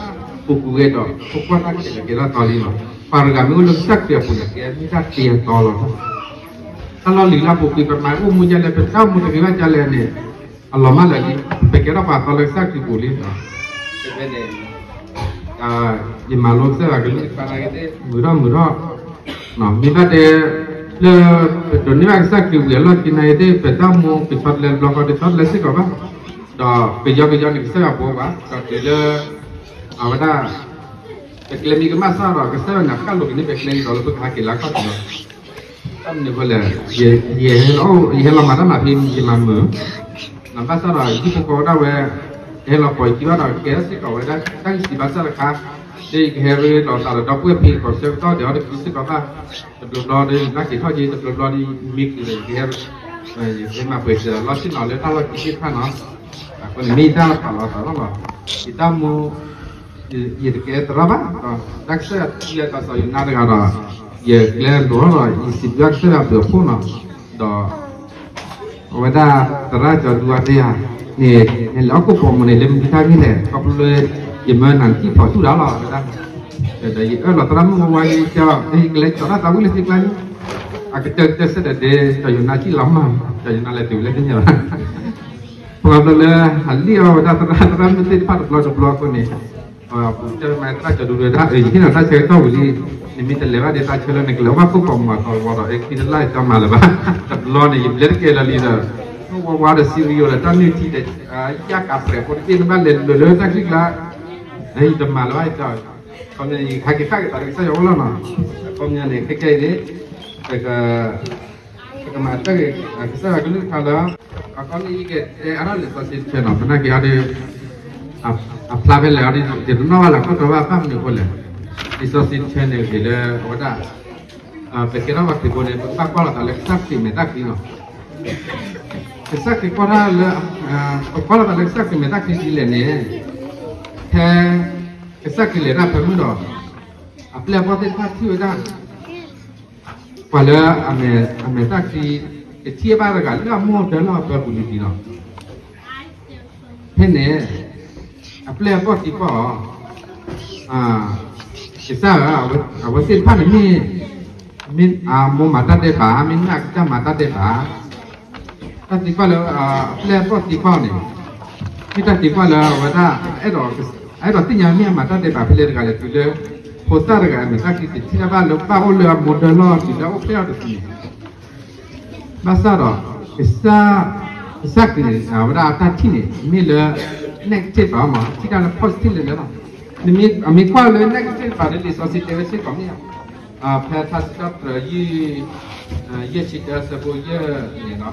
ပူၤကွံာ်ဝဲဒီး ပကွၢ်တၢ်ခဲလၢာ်ကဲထီၣ်သီလံလီၤ. ပှၤတဂၤမ့ၢ်အိၣ်လၢကစၢ်ခရံာ်အပူၤန့ၣ် ကဲမ့ၢ်တၢ်တ့အသီလီၤ. တၢ်လီၢ်လံၤလၢပူၤကွံာ် ပမၤအိၣ်မူဒ်လဲၣ် ပတၢ်အိၣ်မူတဂ့ၤဘၣ်ဒ်လဲၣ်န့ၣ် အလီၤမၢ်လၢာ်လံ, ပကဲထီၣ်ပှၤသီလၢကစၢ်ခရံာ်ပူၤလံ. ဖဲန့ၣ် ယမၤလိကစၢ်ယွၤကလုၢ်ကထါနာ်က့ၤသ့ၣ် မုာ်ထီၣ်မုာ်ထီၣ်, မ့ၢ်ဘၣ်တဲ လၢ ပဒိးန့ၢ်ဘၣ်ကစၢ်ခရံာ်ဝံၤအလီၢ်ခံနာ်က့ၤသ့ၣ် ပတၢ်အိၣ်မူကဆီတလဲတဘျီဃီ တဆီတလဲစ့ၢ်ကီးဘၣ်, ဒီးကယီကယီန့ၣ် ကစၢ်ယွၤဘိးဘၣ် ဒီးတုၤလၢ အဝဲဒၣ် ပကျဲမံကမၣ်စၢ်ဒီး ကစၢ်ယွၤန့ၣ် ဃၣ်လိာ်ကန့ၢ်ပကျဲမံဒီးလၢပကဟးက့ၤလၢအခီၣ်ထံးလီၤ. တၢ်မနုၤအဃိလဲၣ်, ယဟဲလီၤမၤတၢ်မၤဖဲယမၤမုာ်, နဘၣ်ဆၣ်ဒီး ယဟံၣ်ဖိဃီဖိဒၣ်ဝဲ ကဟဲလီၤပိာ်ယခံဘၣ်ဒီး ကကဲထီၣ်စ့ၢ်ကီးဝဲဒၣ် တၢ်ဂံၢ်စံးဘါစၢ်တခါ, ဒီးယကဟဲရ့လိာ်သးဒီးဒီပုၢ်ဝဲၢ်ဖံကီးဆၢကတီၢ်ဒီး အီၤတကံစ့ၢ်ကီးဘၣ်, တဘျီဘျီဒီး ယနၢ်က့ၤထီၣ်က့ၤ တဘျီဘျီဒီး မ့ၢ်ကုၤဒီး ယကဟဲ ယကဟဲမၤပှဲၤစၢၤလီၢ်ဆ့ၣ်နီၤလၢတၢ်လီၢ်ခံသ့ၣ်တဖၣ်နီၤ, အဃိန့ၣ်မ့ၢ်ယတၢ်ပာ်လီၤသးလီၤလီၤ, ယတၢ်မူ ယတကဲတရီဘၣ်, ဒီးတၢ်ကစၢ်ယွၤတံၤအတၢ်စီၤယိၤနါတဂၤဒီး ယကျဲလိၤလီၤ, ယစံးဘျုးကစၢ်ယွၤဘျုးအဖှိၣ်နီၤ, ဒီး အဝဲဒၣ်သရၣ်ကၠီၤဒူဝါတယၤ န့ၣ် နလဲၤအီၣ်ကိၣ်ပိာ်မုၣ်န့ၣ် လၢမနုၤတၢ်ဂ့ၢ်လဲၣ်, ခီဖျိလၢ ယမၢနၤနထံၣ်ဖီၣ်တူၢ်ဒၣ်လီၤ အဝဲဒၣ်, ဒီးယအၢၣ်လီၤသရၣ်မုၣ်ဝါဝါလံ ကၠီၤ ယကလဲၤကၠီၤတၢ်သးဝံၣ်လၢသ့ကျါန့ၣ်, အကတၢၢ်ကတၢၢ်ဆၢဒီးဒဲ ကၠီၤယိၤနါထံၣ်လီၤမး, ကၠီၤယိၤနါလဲၤတုၤလၢသ့ၣ်ညါဘၣ် ပှၤဘျီလၢ အလံၣ်အီၣ်ဝဲဒၣ်သရၣ် သရၣ်မုၣ်သ့ၣ်တဖၣ်တဘျီတဘျီအဃိန့ၣ်, ပတဲမၤသရၣ်ကၠီၤဒူဝါတၢ် ယဟ့ၣ်လီၤတၢ်ဆၢကတီၢ်ဝံၤလံ, နမ့ၢ်တလဲၤဘၣ်ဒ်တၢ်ဆၢလၢနကလဲၤအိၣ်ဘၣ်ခိၣ်ကိးမုၢ်အသီတဝီဒီး အဲခံတလၢ်ယတမၤလၢၤဘၣ်, တဘျီန့ၣ် ယဘျဲတကဲလၢာ်လံဒီး ဝါဝါဒီး cereal ဒီးတၢ်နုၢ်ထံဒီး ယၣ်ကးပြဲးဖိတဘ့ၣ် နဘၣ်လဲၤလိၤလၢတၢ်ချံကျါ, ယတမၤလၢၤဘၣ်ယတၢ်, ခီပညီယဟဲက့ၤဃၣ်က့ၤသးလၢကစၢ်ယွၤအိၣ်လီၤနီၤ, ခီပညီန့ၣ် ခဲကဲအံၤန့ၣ် ပက ပကမၤတၢ်ဂ့ၤ ကစၢ်ယွၤကလုၢ်ကထါလၢ အခီပညီယကတဲအါထီၣ်လံာ်စီဆှံတဆၢနီၤ, ပနာ်က့ၤအီၤဒီး အဖျါဖဲလဲၣ်အီၤဒီး ယတနီၣ်ဘၣ်လၢခိၣ်တီဘၣ် ဘၣ်မနုၤအဃိလဲၣ်, လံာ်စီဆှံတဆၢန့ၣ်ဂ့ၤလၢအဝဲဒၣ် ပကဲထီၣ်ပှၤခရံာ်ဖိန့ၣ် ပကဘၣ်ကွၢ်လိာ်သးလၢကစၢ်ခရံာ်မဲာ်တၢ်ချံနီၤ, ကစၢ်ခရံာ်ကွၢ်တၢ်လၢ ပကွၢ်လိာ်သးလၢကစၢ်ခရံာ်မဲာ်တၢ်ချံဒ်လဲၣ်န့ၣ်, ဖဲ ကစၢ်ခရံာ်လဲၤတၢ်ဖဲမုၢ်ဒီး အပျဲၢ်အဘီၣ်သ့ၣ်တဖၣ်ထံၣ်ဝဲဒၣ် ပှၤလၢအမဲာ်တၢ်ချံ တထံၣ်ဘၣ်တဂၤလၢအမိၢ်ဒၢလီၢ်အပၢပူၤလံၤလံၤလီၤ. ဖဲန့ၣ် အပျဲၢ်အဘီၣ်သံကွၢ်အီၤ, ကစၢ်ဧၢ, အဝဲသ့ၣ်တဖၣ်န့ၣ်မ့ၢ် မ့ၢ်အမိၢ်မၤတၢ်ဒဲးဘး မ့ၢ်မ့ၢ်အကစၢ်မၤတၢ်ဒဲးဘး တၢ်သံကွၢ်လၢ အပျဲၢ်အဘီၣ်သံကွၢ်အီၤန့ၣ် မ့ၢ်တၢ်သံကွၢ်လၢအဝဲဒၣ် အအဲၣ်ဒိးသ့ၣ်ညါမ့ၢ်အမၤတၢ်ဒဲးဘးဖဲလဲၣ်တဂၤလဲၣ် တုၤလၢ ဖိသၣ်တဂၤအမဲာ်တၢ်ချံတထံၣ်တၢ်ဘၣ်လၢဘၣ်အိၣ်လၢအမိၢ်ဒၢလီၢ်တုၤလၢအအိၣ်ဖျဲၣ်အီၤတစုန့ၣ် ဘၣ်ဆၣ်ဒီး ကစၢ် ကစၢ်ခရံာ်န့ၣ် အဝဲဒၣ်အတၢ်ထံၣ်န့ၣ် မ့ၢ်လၢ negative ဘၣ်မး ထံၣ်တၢ်လၢ positive လဲၣ်လဲၣ်လီၤ. နမ့ၢ်အမ့ၢ်ကွၢ်လၢ negative ဘၣ်ဒီး လံာ်စီဆှံတဲဝဲစ့ၢ်ကီးမ့ၢ်ဧါ, ဖဲထါစံးထီၣ်ပတြၢၤ ယဲၢ်ဆံတၢ အဆၢဖိယဲၢ်န့ၣ်လီၤ.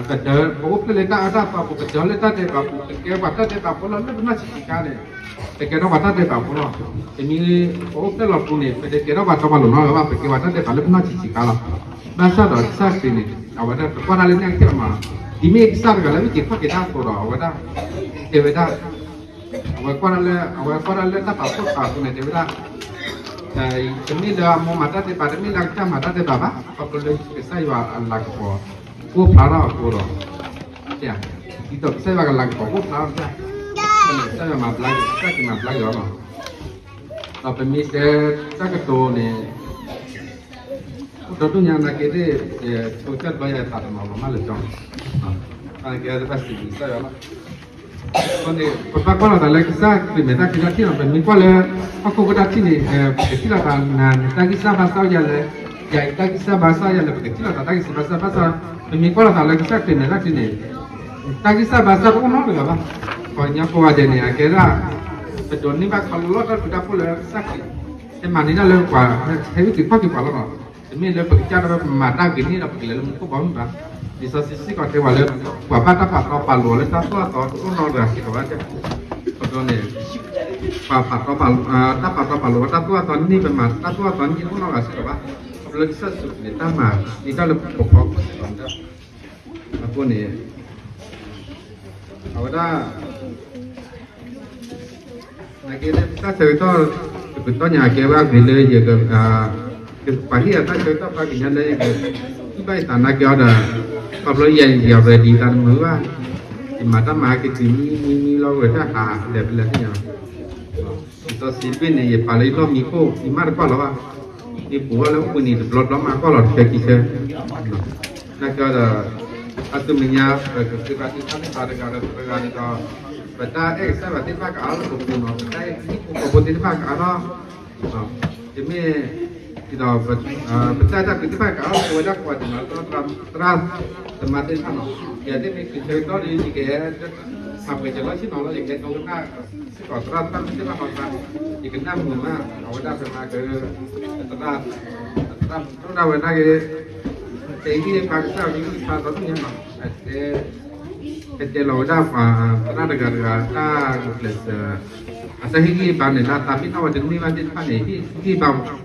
ပဒၢ ပအိၣ်ဖျဲၣ်လၢတၢ်အၢတၢ်သီပူၤ ပဒၢလၢတၢ်ဒဲးဘးပူၤ ပကဲပှၤတၢ်ဒဲးဘးဖိလီၤ လၢပနီၢ်ဆံးဆံးခါန့ၣ် ပကဲထီၣ်ပှၤတၢ်ဒဲးဘးဖိလီၤ. ပမ့ၢ်ပအိၣ်ဖျဲၣ်လီၤပူၤန့ၣ် ပတကဲထီၣ်ပှၤတီပှၤလိၤနီတဂၤဘၣ် ပကဲပှၤတၢ်ဒဲးဘးလၢပနီၢ်ဆံးဆံးခါလီၤ. ဘၣ်ဆၣ်ဒီးကစၢ်ခရံာ်န့ၣ် အဝဲဒၣ်တကွၢ်တၢ်လၢန့ၣ်ကတၢၢ်မး, ဒ်မ့ၢ်ကစၢ်တဂၤလၢအုၣ်က့ၤခီၣ်က့ၤတၢ်အသိးဒီး အဝဲဒၣ် တဲဝဲဒၣ် အဝဲကွၢ်တၢ်လၢ အဝဲကွၢ်တၢ်လၢတၢ်ပာ်ဖှိၣ်တပာ်အဃိန့ၣ် တဲဝဲဒၣ် တမ့ၢ်လၢအမိၢ်မၤတၢ်သ့ဘၣ်, တမ့ၢ်လၢအကစၢ်မၤတၢ်သ့ဘၣ်ဘၣ်, ခီဖျိလၢကစၢ်ယွၤအလၤကပီၤ အိၣ်ဖျါထီၣ်အဃိဒီး ဒ်သိးကစၢ်ယွၤအလၤကပီၤအိၣ်ဖျါထီၣ်တၢ်, ကစၢ်ယွၤမၤဘျါက့ၤ, ကစၢ်ခရံာ်မၤဘျါက့ၤအီၤလီၤ. ဒီးပမ့ၢ်တဲတၢ်ကတိၤန့ၣ် အိၣ်ဒီဒူၣ်ညါနာ်က့သ့ၣ် ယဆိကတၢၢ်တဘျီယသးတမၤလီၤမၢ်လၢၤကၠီ, ဘၣ်နာ်က့သ့ၣ်ဘၣ်စံးဘျုးကစၢ်ယွၤလီၤ. အဃိန့ၣ် ပဘၣ်ကွၢ်လိာ်သးလၢကစၢ်ခရံာ်မဲာ်တၢ်ချံတၢ်ထံၣ်လီၤ. ပမ့ၢ်ကွၢ်လၢ ဟီၣ်ခိၣ်ဖိတၢ်ထံၣ်န့ၣ် ပကထံၣ်လိာ်သး နတၢ်ဂံၢ်စၢ်ဘါစၢ်အိၣ်ယၤလဲၣ်, ယၤအံၤတၢ်ဂံၢ်စၢ်ဘါစၢ်အိၣ်ယၤလဲၣ်, ပကထံၣ်လိာ်သးတၢ်ဂံၢ်စၢ်ဘါစၢ်, ဘၣ်ဆၣ် ပမ့ၢ်ကွၢ်လိာ်သးလၢကစၢ်ခရံာ်မဲာ်တၢ်ချံန့ၣ် တၢ်ဂံၢ်စၢ်ဘါစၢ်တအိၣ်နီတဂၤဘၣ်. ပှၤကညီကိးဂၤဒဲးန့ၣ် အကဲဒၣ် ပဒိးန့ၢ်ဘၣ်ခီလီၤတၢ်ဒူတၢ်ဖိလၢကစၢ်ခရံာ် ဟဲမၤန့ၢ်တၢ်လၢပှၤ ဟဲအုၣ်က့ၤခီၣ်က့ၤပှၤလီၤ. တမ့ၢ်လၢပကစၢ်ဒီးပမၤတၢ်ဂ့ၤန့ၣ်ဒီး ပကလဲၤလၢမူခိၣ်ဘီမုၢ်ဘၣ်. လံာ်စီဆှံစ့ၢ်ကီးတဲပှၤလၢ ပှၤဘၣ်တၢ်ပာ်တီပာ်လိၤအီၤလၢတၢ်သိၣ်တၢ်သီတအိၣ်နီတဂၤစ့ၢ်ကီးဘၣ်. အဃိန့ၣ် ပှၤပာ်တီ တၢ်ပာ်တီပာ်လိၤအီၤတၢ်သိၣ်တၢ်သီန့ၣ် ပမၤတၢ်သိၣ်တၢ်သီန့ၣ်တအိၣ်နီတဂၤစ့ၢ်ကီးဘၣ်. ခီဖျိလၢကစၢ်ယ့ၣ်ၡူးခရံာ်န့ၣ် တၢ်မၤန့ၢ်တၢ်လၢပဖီခိၣ်စ့ၢ်ကီးန့ၣ် အဃိန့ၣ် အဝဲဒၣ် နာ်က့လၢတၢ်ဆၢကတီၢ် တကတီၢ်ညါကဲဝဲအဂ့ၤလၢယက ပှၤဟ့ၣ်အတၢ်ဆၢကတီၢ်ဖးကညါလၢယက ဟ့ၣ်ဘၣ်ယသးနာ်က့အီၤဒီး ခီဖျိယ ready သးတမုာ်ဘၣ်, ယမၤတၢ်မၤဟဲက့ၤတုၤမံမံမံလီၤဝဲတၢ်ဟးလဲၤဖဲလဲၣ်သ့ၣ်ညါ လံာ်စီဆှံတဘ့ၣ်န့ၣ် ယပာ်လၢယလီၢ်မံခိၣ် ယမ့ၢ်တကွၢ်လီၤဘၣ်, ယပူၤဝဲလၢအိၣ်ဘှံးနံၤတဘျီဘျီမးကွၢ်လီၤတဆၢခံဆၢ, နာ်က့ဒီး အသုမညါ ပကဃ့ဘါထုကဖၣ်သ့ၣ်တဖၣ်တဂၤဒီးတဂၤန့ၣ်ဒီး ပတၢ်အဲၣ်ကစၢ်ယွၤသ့ၣ်တဖၣ်ကအါထီၣ်ပပူၤနီၤ, ပတၢ်အဲၣ်ဟံၣ်ဖိဃီဖိသ့ၣ်တဖၣ်ကအါထီၣ်, ယမ့ၢ် ဒီး ပတၢ်အဲၣ်တၢ်ကွံသ့ၣ်တဖၣ်ကအါထီၣ် ပဝဲဒၣ်ကိးဂၤဒဲးနီၤ သရၣ်သမါသ့ၣ်တဖၣ်နီၤ, ယၤသ့ၣ်မ့ၢ်တုၤဆၢကတီၢ်ဒီး ယကဟဲ ဟးပှဲၤစၢၤလီၤဆ့ၣ်နီၤလီၤ ယကဟဲဒိကနၣ်စ့ၢ်ကီးသရၣ်သမါသ့ၣ်တဖၣ်နီၤ, ယကနၣ်မုာ်မး အဝဲဒၣ်ဖဲမၤက သရၣ် သရၣ်ဒိၣ်ဒၣ်ဝဲဒၣ်က့ၤ တဲဟံၣ်ပာ်ကစၢ်ယွၤက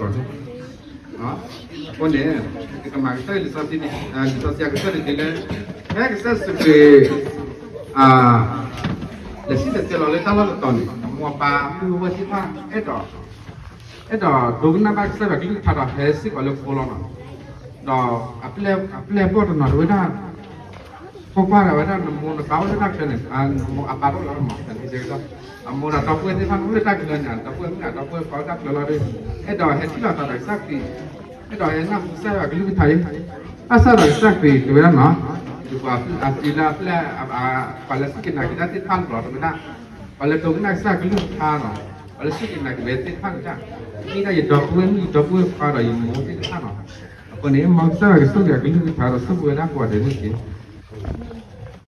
လုၢ်ကထါဒီဒူၣ်ညါနီၤ, ဟဲတဲလီၤဝဲဒၣ်ပှၤသရၣ်တဂၤတဂၤ တၢ်ကျဲးစၢး အတၢ်ဟ့ၣ်ဂံၢ်ဟ့ၣ်ဘါန့ၣ် လၢအသးပ့ၤနီၣ်ဝဲတန့ၢ်ဘၣ်သ့ၣ်တဖၣ်န့ၣ် ဟ့ၣ်ဂံၢ်ဟ့ၣ်ဘါ ဟ့ၣ်ဂံၢ်ဟ့ၣ်ဘါကဒါဒီး သီတဘီဒီး ကဲထီၣ်က့ၤတၢ်ဂံၢ်တၢ်ဘါလၢပှၤအါဂၤအဂီၢ်စ့ၢ်ကီးန့ၣ်, အဃိန့ၣ် ပကမၤကတၢၢ်လံာ်စီဆှံ လံာ်စီဆှံအကတၢၢ်န့ၣ် က့ၤလၢ ဖဲကစၢ်ယ့ၣ်ၡူးခရံာ် လဲၤစံၣ်တဲၤတဲလီၤလၢတၢ်လီၢ်တတီၤန့ၣ် အမိၢ်အပၢ်မုၢ်ဝဲၢ်သ့ၣ်တဖၣ် အဲၣ်ဒိး အဲၣ်ဒိးဒိကနၣ်ဘၣ်ကစၢ်ယွၤကလုၢ်ကထါဒီးဟဲစ့ၢ်ကီးလၢဃိလီၤနီၤ, ဒီးအပျဲၢ်အဘီၣ်တနီၤတဝဲဒၣ် ကွၢ်ကွၢ်ဒီးဝဲဒၣ် နမိၢ်နပၢ်အိၣ်လၢတၢ်ချၢန့ၣ် နမိၢ်အပၢ်တအိၣ်လၢၤဘၣ်မး, အမိၢ်ဒီးဒီပုၢ်ဝဲၢ်သ့ၣ်တဖၣ်န့ၣ် အိၣ်လၢတၢ်ချၢန့ၣ် ဒီပုၢ်ဝဲၢ်မုၣ်ဒီးဒီပုၢ်ဝဲၢ်ခွါအိၣ်တၢ်ချၢလီၤဒီး အဲၣ်ဒိးဟဲထံၣ်လိာ်သးဒီးကစၢ်ခရံာ်, အဲၣ်ဒိးဟဲနၢ်ဟူကစၢ်ယွၤကလုၢ်ကထါအံၤ, ဘၣ်ဆၣ်ဒီးကစၢ်ခရံာ်တဲဝဲဒၣ်နီၤ, ပှၤအသံလၢအပျဲၢ် ပှၤလၢစူၢ်က့ၤနာ်က့ၤတၢ်သ့ၣ်တဖၣ်လီၤ တဲဝဲဒၣ်, ပှၤလၢဒိကနၣ်ကစၢ်ကလုၢ်ကထါနီၤ, ပှၤလၢစူၢ်က့ၤနာ်က့ၤဝဲသ့ၣ်တဖၣ်န့ၣ်တၢ်, မ့ၢ်ဒၣ်ယဒီပုၢ်ဝဲၢ်မုၣ် ယဒီပုၢ်ဝဲၢ်ခွါဒီးယမိၢ်သ့ၣ်တဖၣ်နီၤ, အဃိန့ၣ် မ်ကစၢ်ယွၤကဆိၣ်ဂ့ၤအကလုၢ်ကထါဒီးဆိၣ်ဂ့ၤဝဲဒၣ်ကိးဂၤဒဲးန့ၣ်တက့ၢ်.